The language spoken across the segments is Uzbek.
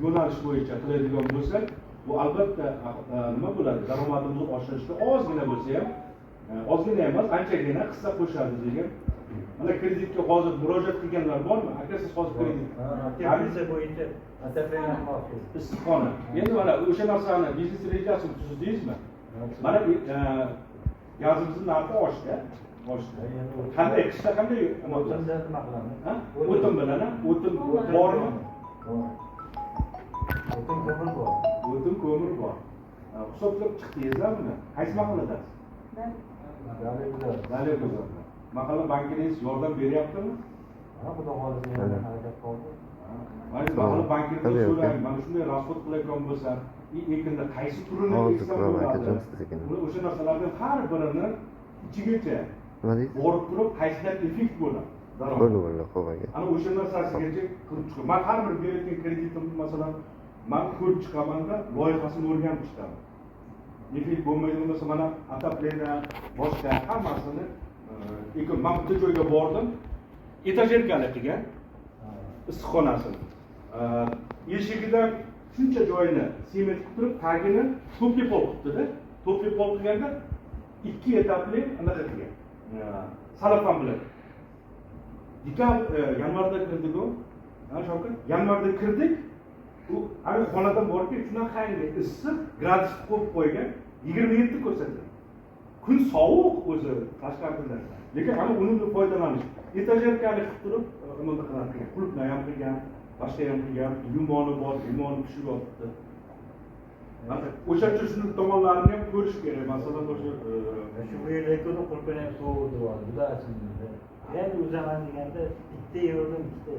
Yo'nalish bo'yicha qiladigan bo'lsak, bu albatta nima bo'ladi, daromadimizni oshirishga ozgina bo'lsa ham, ozgina emas, anchagina hissa qo'shadi degan. Mana kreditga hozir murojaat qilganlar bormi, aka? Siz hozir kredit Теплица bo'yicha, отопление qilmoqchi. Issiqxona. Endi mana o'sha narsani biznes rejasini tuzdingizmi? Mana gazimizni narxi oshdi, oshdi. Qanday, qishda qanday nima qilasiz? O'tinda nima qilamiz? Ha? O'tin bilan, a? O'tin bormi? Bor. O'tin, ko'mir bor. O'tin, ko'mir bor. Ha, hisoblab chiqdingizmi buni? Qaysi mahalladasiz? Dalil. Daryo. Mahalla bankingiz yordam beryaptimi? Ha, xudo xohlasa, yana harakat qildi. Mana mahalla bankingizdan Qanday so'rang, aka? mana shunday расход qilayotgan bo'lsam, и ekinda qaysi turini Hozir eksam qilaman, bo'ladi? akajon, sekin. Buni, o'sha narsalarni har birini ichigacha Nima deysiz? borib turib, qaysidan effekt bo'ladi, daromad. Bo'ldi, bo'ldi, xo'p, aka. Ana o'sha narsasigacha qilib chiqib, man har bir berayotgan kreditimni, masalan, man ko'rib chiqamanda, loyihasini o'rganib chiqaman. Effekt bo'lmaydi bo'lmasa, mana отопление, boshqa hammasini man bitta joyga bordim, этажерка li qilgan issiqxonasini. Eshigidan shuncha joyini sement qilib turib, tagini тёплый пол qilibdida. Тёплый пол qilganda ikki etapli anaqa qilgan, salafan bilan. Dekabr, yanvarda kirdiku, ha, Shavkat, yanvarda kirdik. U ana xonadan boribki, shunaqangi issiq, gradus qo'yib qo'ygan, 27 ko'rsatgan. Kun sovuq o'zi tashqarida, lekin ana unimli foydalanish, этажерка li qilib turib, nima qilgan, qulupnay ham qilgan, boshqa ham qilgan, limoni bor, limoni pishib yotibdi. O'sha uchun shuni tomonlarini ham ko'rish kerak, masalan, o'sha Shu bu yerda ekuvdim, qulupnay ham sovuq bo'ldi, juda achindim. Endi uzaman deganda bitta yegandim, ikkita.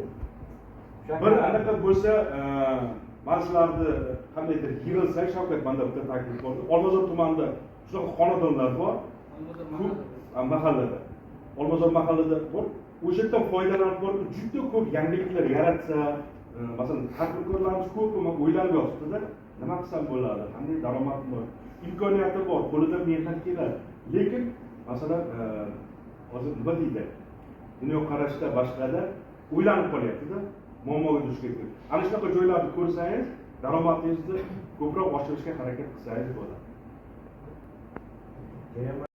Bir anaqa bo'lsa, man sizlarni qandaydir yig'ilsak, Shavkat, manda bitta taklif bor. Olmazor tumanida shunaqa xonadonlar bor ko'p, mahallada, Olmazor mahallada bor. O'sha yerdan foydalanib borib, juda ko'p yangiliklar yaratsa, masalan, tadbirkorlarimiz ko'p o'ylanib yotibdida, nima qilsam bo'ladi, qanday daromadim bor, imkoniyati bor, qo'lidan mehnat keladi, lekin masalan, hozir nima deydi, dunyoqarashda boshqada o'ylanib qolyaptida, muammoga duch kelib. Ana shunaqa joylarni ko'rsangiz, daromadingizni ko'proq oshirishga harakat qilsangiz bo'ladi. Keyin